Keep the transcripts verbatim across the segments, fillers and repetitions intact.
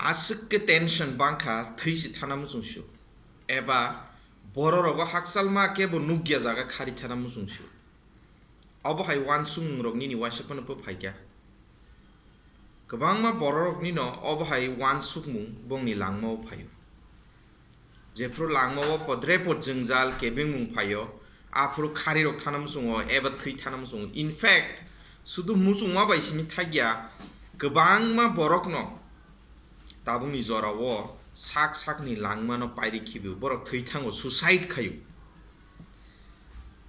Aswk khe tension bangkha, thwi se thana muchung su. Eba borok rogo hakchalma kebo nukya jaga khari thana muchung su. Obo hai uansukmung rok nini uaisa phano phaikha. Kwbangma borok rok nino obo hai uansukmung bongni langmao phaio. Jephru langmao podre pod jwngjal kebengmung phaio, aphuru khari rok thana muchungo eba thwi thana muchungo. In fact, sudu muchungma bai simi thakya, kwbangma borokno tabukni jorao sak sakni langmano pairi khibio, borok thwi thango, suicide khaio.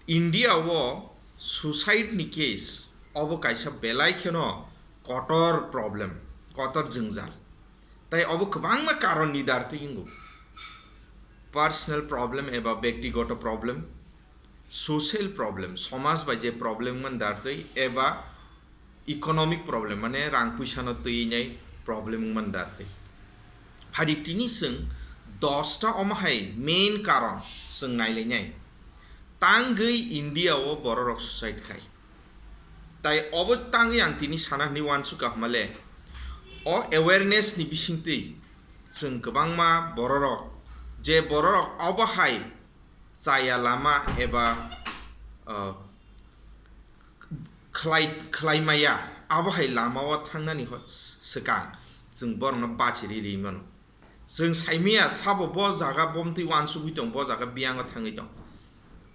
India o suicide ni case obo kaisa belai kheno kotor problem, kotor jwngjal. Tai obo kwbangma karon ni dar twi wngo. Personal problem eba bektigoto problem, social problem, somaj bai je problem man dar twi eba economic problem, mane rang puisa no twi nai problem man dar twi. Phadik tini chwng dosta omo hai main karon chwng nai lai nai. Tangwi India o borok rok suicide khai. Tai obo tangwi ang tini sana hwnwi uansukha hwnmale, o awareness ni bisingtwi chwng kwbangma bororok, je bororok obo hai chaya lama eba, uh, khlai, khlai maya, abo hai lama o thangnani ho-, s-, swkang chwng borokno bachiri ri mano. Chwng saimaya sabo bo jaga bomtwi uansugwi tong, bo jaga biyango thangwi tong.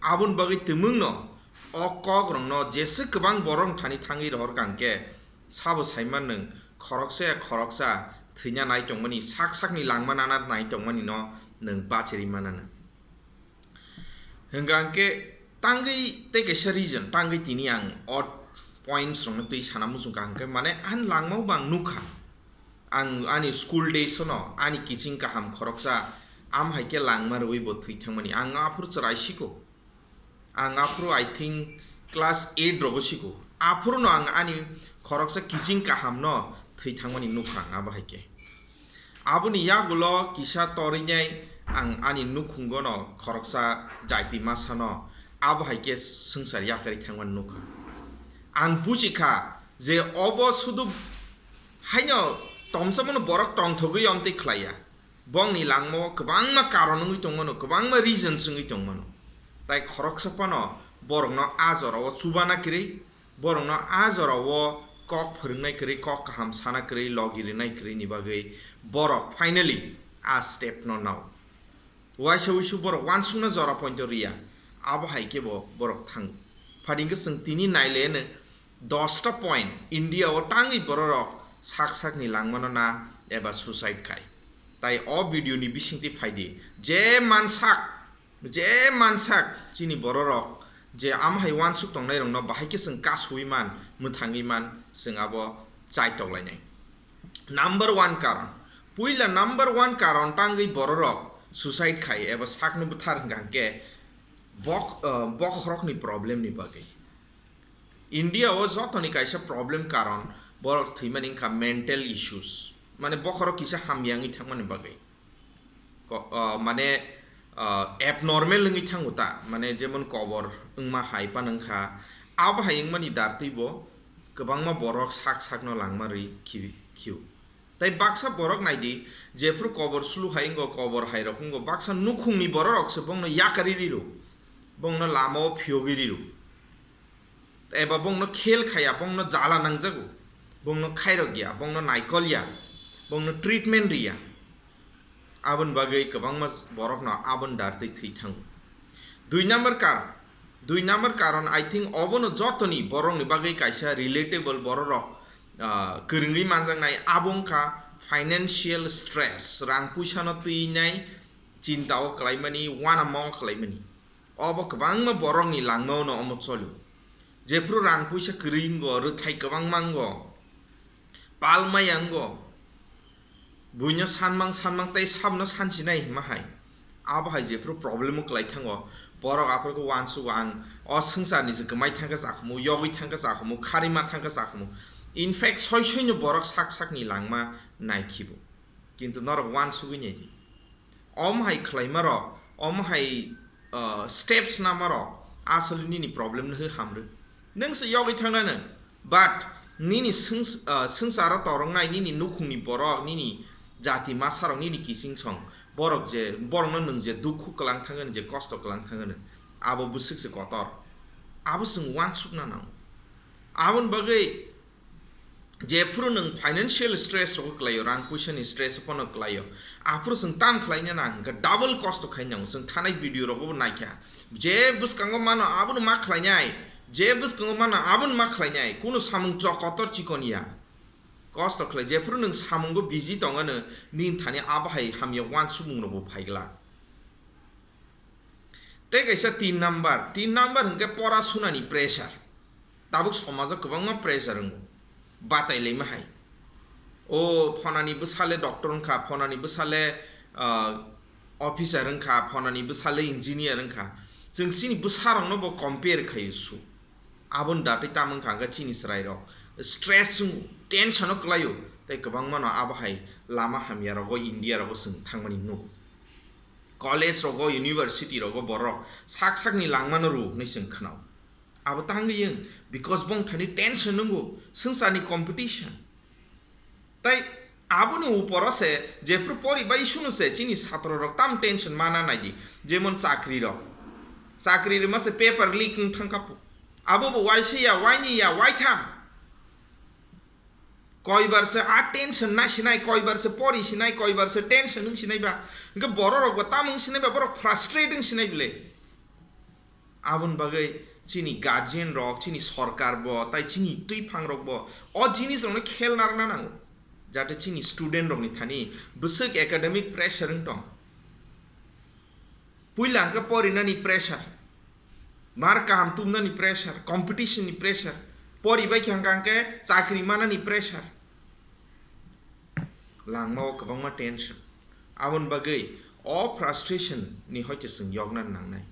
Aboni bagwi twmwngno o kokrokno jeswk kwbang borok thani thangwi rohor kang khe, sabo saiman nwng khoroksa ya khoroksa thwina nai tongmani, sak sakni langma nana nai tongmani no nwng bachiri mananw. Hwnkha hwnkhe tangwi tei kaisa reason, tangwi tini ang o points rokno twi sana muchungkha hwnkhe, mane ani langmao bo ang nukha. Ang ani school days-ono ani kiching kaham khoroksa am hai khe langma rwui bo thwi thangmani. Ang aphuru chwrai siko. Ang aphuru, I think, class eight rogo siko. Aphuruno ang ani khoroksa kiching kahamno thwi thangmani nukha ang abo hai khe. Aboni yagulo kisa torwinai ang ani nukhungono khoroksa jaiti masano abo hai khe swngchar yakarwi thangmani nukha. Ang buji kha je obo sudu haino tomsamono borok tongthogwi omtwi khlaiya. Bongni langmao kwbangma karon wngwi tongmano, kwbangma reasons wngwi tongmano. Tai khoroksa phano borokno a jorao chubana kwrwi, borokno a jorao kok phwrwngnai kwrwi, kok kaham sana kwrwi, logi rwnai kwrwi ni bagwi borok finally a step no nao. Waisa wisu borok uansukna jora pointo riya, abo hai khe bo borok thango. Phadingkhe chwng tini naileno dosta point India o tangwi bororok sak sakni langmano na eba suicide khai. Tai o video ni bisingtwi phaidi, je mansak, je mansak chini bororok je am hai uansuk tongnairokno bahai khe chwng kasui man, mwthangwi man, chwng abo chai toklainai. Number one karon, puila number one karon tangwi bororok suicide khai eba sakno bwthar hwnkha hwnkhe bok-, ah, bokhorokni problem ni bagwi. India o jotoni kaisa problem karon borok thwimani wngkha mental issues, mane bokhorok kisa hamya wngwi thangmani bagwi. Ko-, ah, mane, ah, abnormal wngwi thango ta, mane jemon kobor wngma hai phano wngkha, abo hai wngmani dartwi bo kwbangma borok sak sakno langma rwi khi-, khio. Tai baksa borok naidi, jephru kobor sulu hai wngo, kobor hai rok wngo, baksa nukhungni bororok se bongno yakarwi riro, bongno lamao phiyogwi riro. Eba bongno khel khaya, bongno jala nangjago, bongno khairok ya, bongno naikol ya, bongno treatment riya. Aboni bagwi kwbangma borokno aboni dartwi thwi thango. Dui number karon, dui number karon, I think, obono jotoni borokni bagwi kaisa relatable, bororok, ah, kwrwngwi manjaknai, abo wngkha financial stress, rang puisano twinai chinta o kwlaimani, uanama o kwlaimani. Obo kwbangma borokni langmao no omo cholio. Jephru rang puisa kwrwi wngo, rwthai kwbangma wngo, palmaya wngo, buino sanmang sanmang tei sabno sansinai hima hai. Abo hai jephru problem o kwlai thango, borok aphuru khe uansugo, ang o swngcharni se kwmai thangkhe chakhumu, yogwi thangkhe chakhumu, kharima thangkhe chakhumu. In fact, soi soino borok sak sakni langma naikhibo. Kintu norok uansugwi naidi. Omo hai khlaima rok, omo hai, ah, steps nama rok asole nini problem no hwi hamrw. Nwng se yogwi thangnano, but nini swngs-, ah, swngcharo toroknai nini nukhungni borok, nini Jati masarok nini kiching song, borok je, borokno nwng je dukhu kwlang thangani, je kosto kwlang thangani, abo bwswk se kotor. Abo chwng uansukna nango. Aboni bagwi jephuru nwng financial stress rogo kwlaio, rang puisani stress phano kwlaio, aphuru chwng tam khlaina nang hwnkhe double kosto khaina nango. Chwng thanai video rogo bo naikha, je bwskango mano abono ma khlainai, je bwskango mano abono ma khlainai, kunu samung chok kotor chikon ya. Kosto khlai, jephuru nwng samungo busy tongano, nini thani abo hai hamya uansukmung rokbo phai glak. Tei kaisa tin number, tin number hwnkhe pora sunani pressure. Tabuk somajo kwbangma pressure wngo, batai laima hai. O phonani bwsale doctor wngkha, phonani bwsale, ah, officer wngkha, phonani bwsale engineer wngkha. Chwng chini bwsarokno bo compare khaio su. Aboni datwi tamo wngkha hwnkhe chini chwrairok stress wngo, tension o kwlaio, tei kwbangmano abo hai lama hamya rogo India rogo chwng thangmani nuk. College rogo, university rogo borok sak sakni langmano rw hwnwi chwng khwnao. Abo tangwi wng, because bong thani tension wngo, swngcharni competition. Tai aboni uporo se jephru pori bai sunu se chini satro rok tam tension mana naidi, jemon chakri rok. Chakri rima se paper leak wng thang kapu. Abo bo waisa ya, waini ya, waitham. Koibar se a tension na sinai, koibar se pori sinai, koibar se tension wng sinai ba. Hingke borok rok bo tam wng sinai ba, borok frustrate wng sinai bile. Aboni bagwi chini guardian rok, chini sorkar bo, tai chini twiphang rok bo o jinis rokno khel narwkna nango, jate chini student rokni thani bwswk academic pressure wng tong. Puila hwnkhe porinani pressure, mark kaham tumnani pressure, competition ni pressure, poribai khe hwnkha hwnkhe chakri manani pressure. Langmao kwbangma tension. Aboni bagwi o frustration ni hoite chwng yokna nangnai.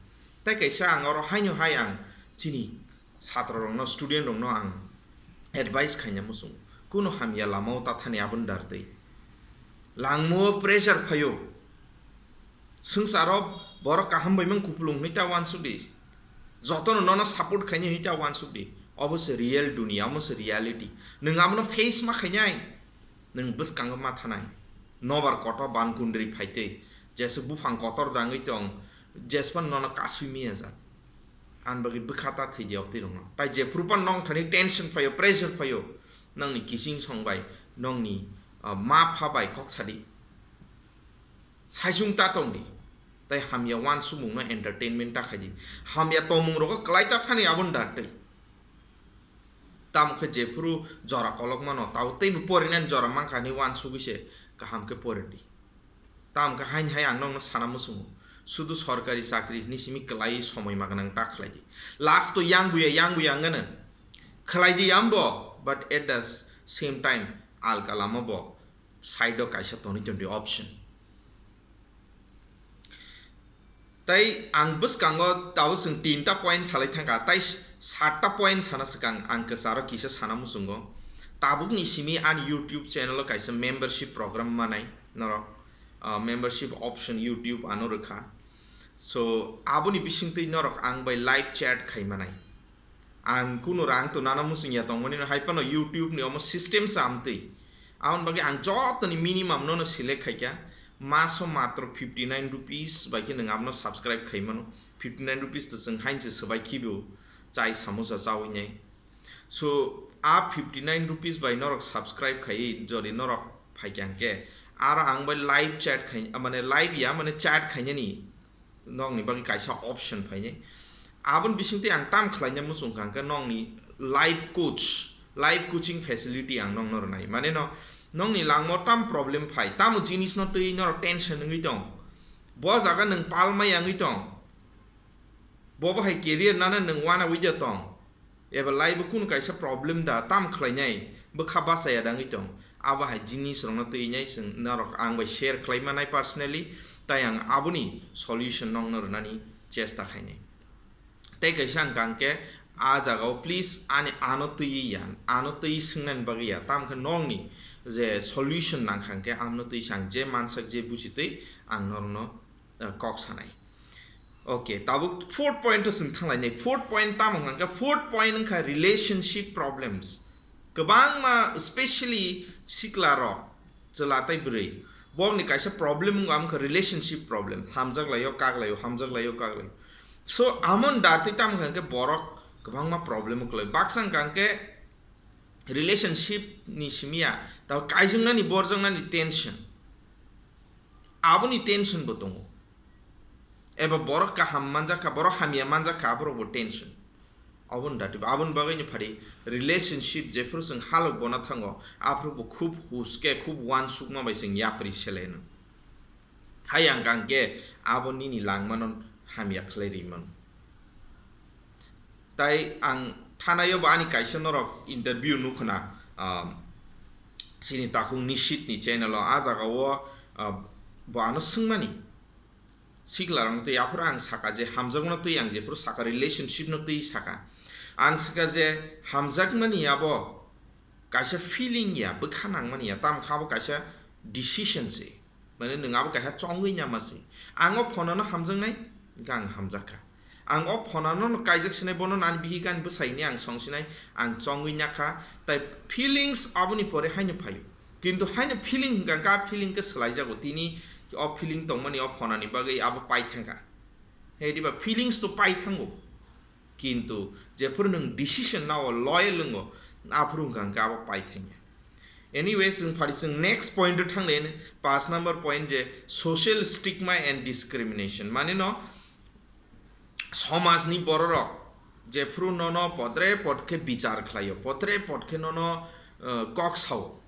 Tei kaisa ang oro haino hai ang chini satro rokno, student rokno ang advice khaina muchungo. Kunu hamya lamao ta thani aboni dar twi. Langmao pressure phaio. Swngcharo borok kaham bai mang kupulung hinwi ta uansuk di. Jotono nono support khainai hinwi ta uansuk di. Obo se real dunia, omo se reality. Nwng abono face ma khainai. Nwng bwskango ma thanai. Nobar kotor ban kundri phaitwi. Jesa buphang kotor dangwi tong. Jespan nono kasui miya jak. Ani bagwi bwkha ta thwi di oktwi rokno. Tai jephuru pan nong thani tension phaio, pressure phaio. Nongni kiching song bai, nongni, ah, ma pha bai kok sadi. Saichung ta tong di. Tai hamya uansukmung no entertainment ta khai di. Hamya tongmung rogo kwlai ta thani aboni dar twi. Tamo khe jephuru jora kolok mano, tabo teibo porinani jora mankha hinwi uansugwi se kaham khe pori di. Tamo khe haini hai ang nokno sana muchungo, sudu sorkari chakri hinwi simi kwlaiwi somoi ma gwnang ta khlai di. Last o yang buya, yang buya wngano khlai di ambo, but at the same time alka lama bo side o kaisa tonwi tongdi option. Tai ang bwskango tabuk chwng tinta point salai thangkha, tai satta point sana swkang ang kwcharo kisa sana muchungo. Tabukni simi ani YouTube channel o kaisa membership program manai norok, ah, membership option YouTube ano rwkha. So, aboni bisingtwi norok ang bai live chat khai manai. Ang kunu rang to nana muchung ya tongmani no, hai phano YouTube ni omo system sa amtwi. Aboni bagwi ang jotoni minimum no no select khaikha, maso matro fifty nine rupees bai khe nwng abono subscribe khaimano. Fifty nine rupees to chwng hainse swbai khibo chai samosa chawi nai. So, a fifty nine rupees bai norok subscribe khaiwi jodi norok phaikha hwnkhe, aro ang bai live chat khai, mane live ya, mane chat khainani nokni bagwi kaisa option phainai. Aboni bisingtwi ang tam khlaina muchung kha hwnkhe nokni life coach, life coaching facility ang nokno rwnai. Mane no nokni langmao tam problem phai, tamo jinisno twi norok tension wngwi tong, bo jaga nwng palmai wngwi tong, bo bo hai career nana nwng wanawi de tong, eba life o kunu kaisa problem da tam khlainai, bwkha bachaya dangwi tong, abo hai jinis rokno twi nai chwng norok ang bai share khlai manai personally, tai ang aboni solution nokno rwnani chesta khainai. Tei kaisa ang kang khe a jaga o please ani ano twi ya, ano twi swngnani bagwi ya, tamo khe nokni je solution nang kha hwnkhe ano twi se ang je mansak je buji twi ang norokno, eh, kok sanai. Okay, tabuk fourth point o chwng thanglainai. Fourth point tamo hwnkha hwnkhe, fourth point wngkha relationship problems. Kwbangma, specially sikla rok, chwla tei bwrwi, borokni kaisa problem wngkha, wngkha relationship problem, hamjak laio kak laio, hamjak laio kak laio. So amon dar tei tamo khe borok kwbangma problem o kwlai. Baksa wngkha khe relationship ni simi ya, ta kaijaknani borjaknani tension, aboni tension bo tongo. Eba borok kaham manjak kha, borok hamya manjak kha, aborok bo tension. Aboni dati, aboni bagwi ni phari relationship jephuru chwng halok bona thango, aphuru bo khub huske, khub uansukma bai chwng yapri seleno. Hai ang kang khe abo nini langmano hamya khlai ri mano. Tai ang thanaio bo ani kaisa norok interview nukhna, um, chini takhuk Nishit ni channel o, a jaga o, uh, bo ano swngmani. Siklarokno twi aphuru ang saka je hamjakmano twi ang jephuru saka relationship no twi saka. Ang saka je hamjakmani abo kaisa feeling ya, bwkha nangmani ya, tamo kha abo kaisa decision se. Mane nwng abo kaisa chongwi nyama se. Ang o phone ano hamjaknai, hwnkhe ang hamjak kha. Ang o phone ano no kaijak sinai, bono ani bihik ani bwsai ni ang song sinai, ang chongwi nya kha. Tai feelings aboni pore haino phaio. Kintu haino feeling hwnkha khe, a feeling khe swlaijago. Tini o feeling tongmani o phonani bagwi abo pai thangkha. He diba feelings to pai thango. Kintu jephuru nwng decision nao, loyal wngo, aphuru hwnkha khe abo pai thangya. Anyways, chwng phari chwng next point o thanglai, paanch number point je social stigma and discrimination. Mane no, somajni bororok jephuru nono podre pod khe bichar khlaio, podre pod khe nono, eh, kok sao,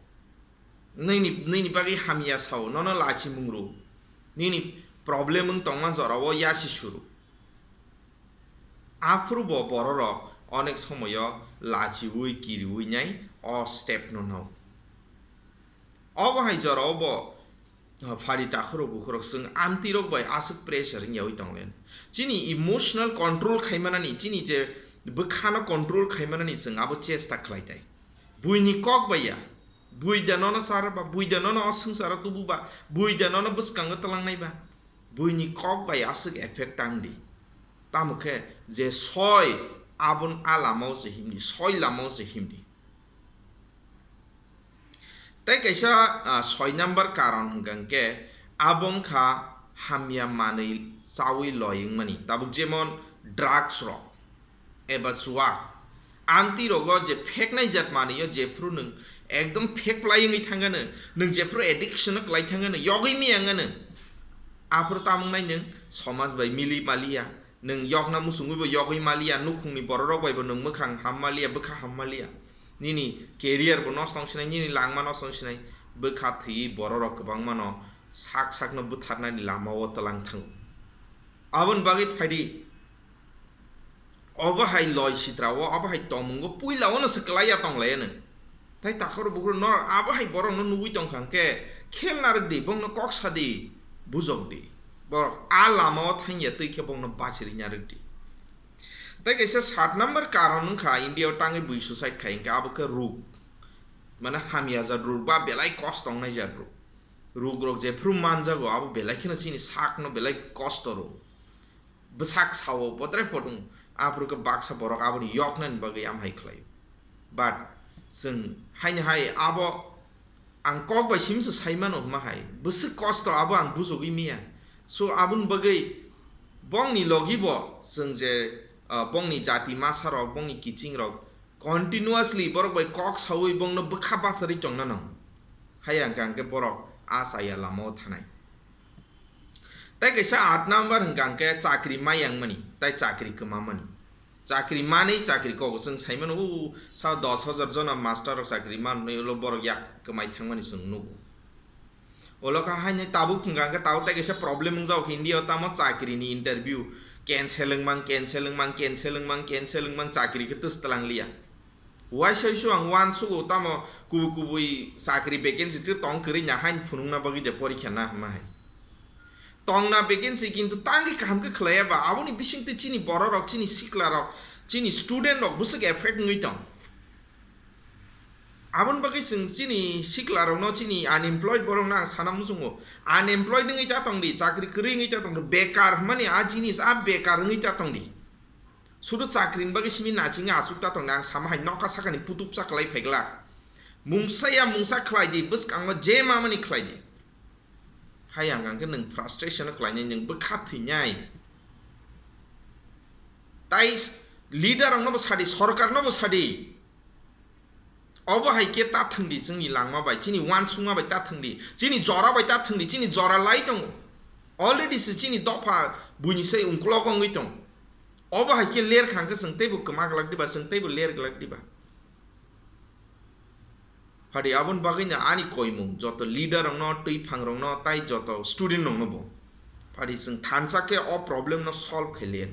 nini, nini bagwi hamya sao, nono lachimung rw, nini problem wng tongma jorao yasi suru. Aphuru bo bororok onek somoyo lachiwi kiriwi nai o step no nao. Obo hai jorao bo, uh, phari takhurok bukhurok chwng amtwirok bai aswk pressure wngyawi tonglen. Chini emotional control khaimanani, chini je bwkhano control khaimanani chwng abo chesta khlai tai. Buini kok bai ya, bui da nono sar ba, bui da nono o swngcharo tubu ba, bui da nono bwskango twlangnai ba, buini kok bai aswk effect tang di. Tamo khe je soi abon a lamao se himdi, soi lamao se himdi. Tei kaisa, ah, soi number karon hwnkha hwnkhe abo wngkha hamya manwi chawi loi wngmani, tabuk jemon drugs rok eba chuwa. Amtwi rogo je pheknai jat manwi o jephuru nwng ekdom phek plai wngwi thangano, nwng jephuru addiction o kwlai thangano, yogwi miyangano, aphuru tamung nai nwng somaj bai mili maliya, nwng yokna muchungwi bo yogwi maliya, nukhungni bororok bai bo nwng mwkhang ham maliya, bwkha ham maliya. Nini career bo nosto wng sinai, nini langma nosto wng sinai, bwkha thwiwi bororok kwbangmano sak sakno bwtharnani lamao twlang thango. Aboni bagwi phaidi, obo hai loi sitra o, obo hai tongmungo puila ono se kwlaiya tonglaiyano. Tai takhoro bukhoro no abo hai borokno nugwi tongkha hwnkhe khelna rwk di, bongno kok sa di, bujok di. Borok a lama o thangya twi khe bongno bachirina rwk di. Tai kaisa sat number karon wngkha India o tangwi bui suicide khai hwnkhe abo khe ruk. Mane hamya jat ruk ba belai kosto wngnai jat ruk. Ruk rok jephru manjago abo belai kheno chini sakno belai kosto rw. Bwsak sao, podre podung, aphuru khe baksa borok aboni yoknani bagwi amhai khlaio. But chwng haino hai abo ang kok bai simi se sai mano hwnma hai, bwswk kosto abo ang bujogwi miya. So aboni bagwi bongni logi bo chwng je, ah, bongni jati masa rok, bongni kiching rok continuously borok bai kok saui bongno bwkha bacharwi tongna nang. Hai hwnkhe hwnkhe borok a chaya lamao thanai. Tai kaisa aat number hwnkha hwnkhe chakri mayang mani, tai chakri kwma mani. Chakri manwi chakri kok chwng sai mano, o sa dos hajar jona master rok chakri manwi ulo borok yak kwmai thangmani chwng nugo. Ulo kha haino tabuk hwnkha hwnkhe tabuk tai kaisa problem wngjago khe India o tamo chakri ni interview cancel wngmang, cancel wngmang, cancel wngmang, cancel wngmang, chakri khe twis twlang liya. Waisa isu ang uansugo tamo kubui kubui chakri vacancy twi tong kwrwi na haino phunukna bagwi de porikha na hwnma hai. Tongna vacancy kintu tangwi kaham khe khlaiya ba aboni bisingtwi chini borok rok, chini sikla rok, chini student rok bwswk effect wngwi tong. Aboni bagwi chwng chini sikla rokno, chini unemployed borokno ang sana muchungo, unemployed wngwi ta tong di, chakri kwrwi wngwi ta tong di, bekar hwnmani a jinis a bekar wngwi ta tong di. Sudu chakrini bagwi simi nachingwi achuk ta tongdi, ang sama hai nokha sakani putupsa kwlai phaiglak. Mungsa ya mungsa khlai di, bwskango je mamani khlai di. Hai ang hwnkhe nwng frustration khlainai, nwng bwkha thwinai. Tai leader rokno bo sadi, sorkar no bo sadi. Obo hai khe ta thwng di, chini langma bai, chini uansukma bai ta thwng di, chini jora bai ta thwng di, chini jora lai tongo. Already se chini dopha buini sai ungkulok wngwi tongo. Obo hai khe ler kha hwnkhe chwng teibo kwma glak diba, chwng teibo ler glak diba? Phadi aboni bagwino ani koimung joto leader rokno, twiphang rokno, tai joto student rokno bo. Phadi chwng thansa khe o problem no solve khaile.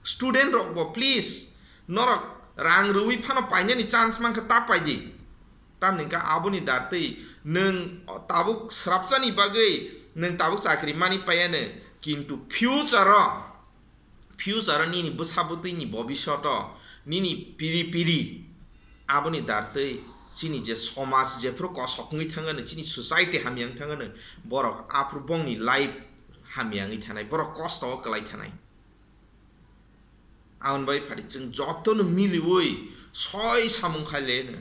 Student rok bo please, norok rang rwui phano painani chance mankha ta paidi. Tamni hwnkhe aboni dartwi nwng tabuk srapchani bagwi nwng tabuk chakri mani paiano, kintu future o, future o nini bwsa bwtwini bobishoto, nini piri piri, aboni dartwi chini je somaj jephuru kosok wngwi thangano, chini society hamya wng thangano, borok aphuru bongni life hamya wngwi thanai, borok kosto o kwlai thanai. Aboni bai phadi chwng jotono miliui soi samung khaileno,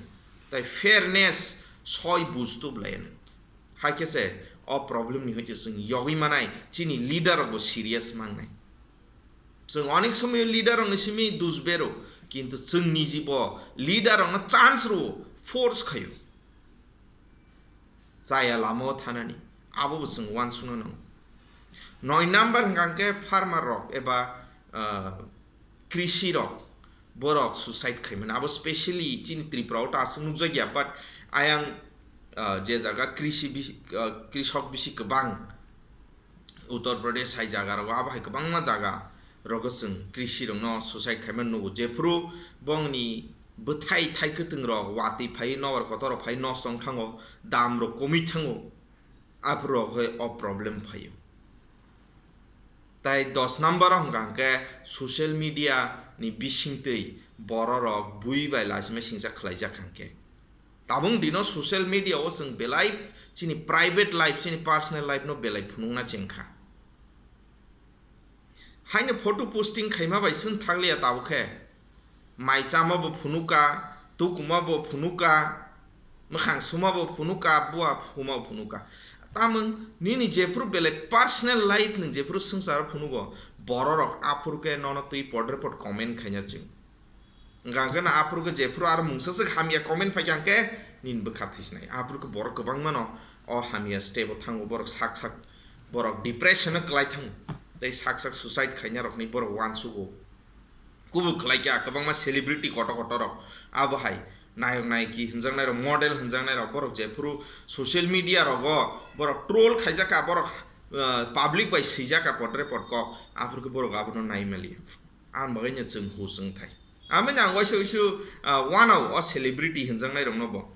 tai fairness soi bujtublaino. Hai khe se o problem ni hoite chwng yogwi manai, chini leader rok bo serious mangnai. Chwng onek somoy leader rokni simi dus bero, kintu chwng niji bo leader rokno chance rwo, force khaio. Chaya lama o thanani, abo bo chwng uansukna nango. Noi number hwnkha khe farmer rok eba, ah, krishi rok, borok suicide khaimani. Abo specially chini Tripura o ta aswk nukjakya, but ayang, ah, je jaga krishi bisi, ah, krishok bisi kwbang, Uttar Pradesh hai jaga rogo, abo hai kwbangma jaga rogo chwng krishi rokno suicide khaimani nugo. Jephuru bongni bwthai thai kwtwng rok watwi phai, nobar kotor rok phai, nosto wng thango, dam rok komwi thango, aphuru rok hai o problem phaio. Tai dos number o hwnkha hwnkhe social media ni bisingtwi borok rok bui bai lachima singcha khlaijak hwnkhe. Tabuk dino social media o chwng belai chini private life, chini personal life no belai phunukna chengkha. Haino photo posting khaima bai chwng thakliya tabuk khe. Mai chama bo phunuka, tukuma bo phunuka, mwkhang suma bo phunuka, bua phuma bo phunuka. Tamung nini jephuru belai personal life nwng jephuru swngcharo phunugo, bororok aphuru khe nono twi pod report comment khaina chwng. Hwnkha hwnkhe no aphuru khe jephuru aro mungsa swk hamya comment phaikha hwnkhe nini bwkha thisnai. Aphuru khe borok kwbangma no o hamya step o thango, borok sak sak, borok depression o kwlai thango. Tei sak sak suicide khaina rokni borok uansugo. Kubuk khlai kha kwbangma celebrity kotor kotor rok, abo hai nayok nayiki hwnjaknai rok, model hwnjaknai rok, borok jephuru social media rogo borok troll khaijak kha, borok, ah, public bai swijak kha potre pot kok, aphuru khe borok abono nai maliya. Ang bagwi no chwng hus wng thai. Amoni ang waisa waisa, ah, wanao o celebrity hwnjaknai rokno bo.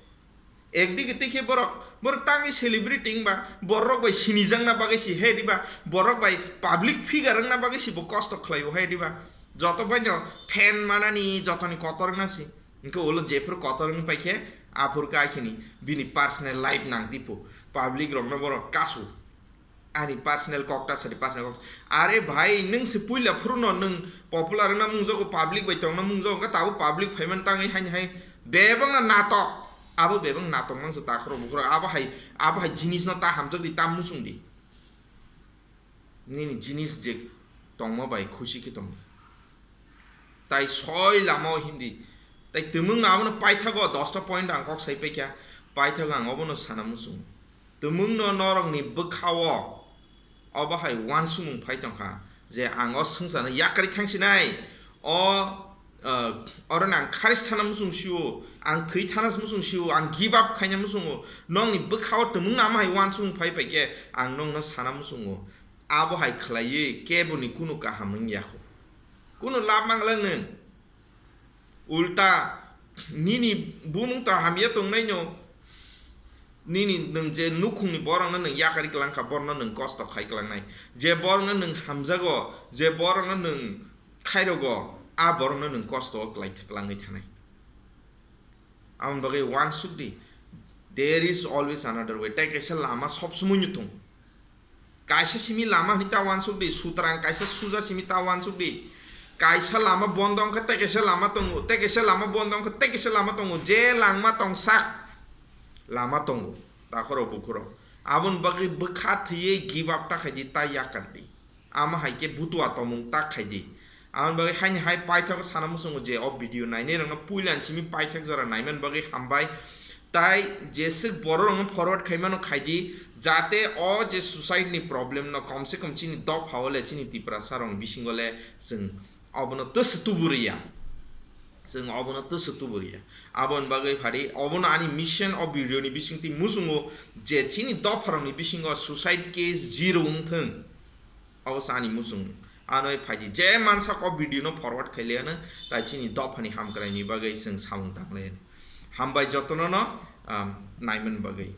Ekdigi tei khe borok, borok tangwi celebrity wngba, borok bai sinijakna bagwi si he diba, borok bai public figure wngna bagwi si bo kosto khlaio he diba. Joto bai no fan manani jotoni kotor wngna si. Hwnkhe ulo jephuru kotor wng pai khe, aphuru khe akhini bini personal life nang tipo. Public rokno borok kasu. Ani personal kok ta sadi, personal kok. Are bhai, nwng se puila phuru no nwng popular wngna mungjago, public bai tongna mungjago, hwnkhe tabuk public phaiman tangwi haini hai bebak no natok. Abo bebak natok mang se takhoro bukhoro. Abo hai, abo hai jinis no ta hamjak di, ta muchung di. Nini jinis je tongma bai khusi khe tong. Tai soi lama o hindi. Tai twmwng no abono paithago, dosta point ang kok sai paikha. Paithago ang obono sana muchung. Twmwng no norokni bwkha o obo hai uansukmung phai tongkha je ang o swngcharno yakarwi thangsinai, o, ah, oro no ang kharis thana muchung sio, ang thwi thana muchung sio, ang give up khaina muchungo, nokni bwkha o twmwng no amo hai uansukmung phai paikhe ang nokno sana muchungo, abo hai khlaiwi keboni kunu kaham wngya kho, kunu lab manglak nwng. Ulta nini bumung to hamya tongnaino, nini nwng je nukhungni borokno nwng yakarwi kwlangkha, borokno nwng kosto khai kwlangnai. Je borokno nwng hamjago, je borokno nwng khairogo, a borokno nwng kosto o kwlai, kwlangwi thanai. Aboni bagwi uansuk di, there is always another way. Tei kaisa lama sob somoino tongo. Kaisa simi lama hwnwi ta uansuk di, sutrang kaisa suja simi ta uansuk di. Kaisa lama bondo wngkha, tei kaisa lama tongo, tei kaisa lama bondo wngkha, tei kaisa lama tongo. Je langma tongsak, lama tongo, takhorok bukhurok. Aboni bagwi bwkha thwiwi give up ta khaidi, ta yakar di. Ama hai khe butua tongmung ta khaidi. Aboni bagwi haini hai paithak sana muchungo je o video nainai rokno puila simi paithak jora naimani bagwi hambai. Tai jeswk borok rokno forward khaimano khaidi, jate o je suicide ni problem no komse kom chini dopha o le, chini Tiprasa rokni bisingo le chwng obono twsw tuburiya. Chwng obono twsw tuburiya. Aboni bagwi phari obono ani mission o video ni bisingtwi muchungo je chini dopha rokni bisingo suicide case zero wngthwng. Obo se ani muchung. Anoi phaidi je mansa kok video no forward khaile ano, tai chini dophani hamkrai ni bagwi chwng samung tanglai. Hambai jotono no, um, naimani bagwi.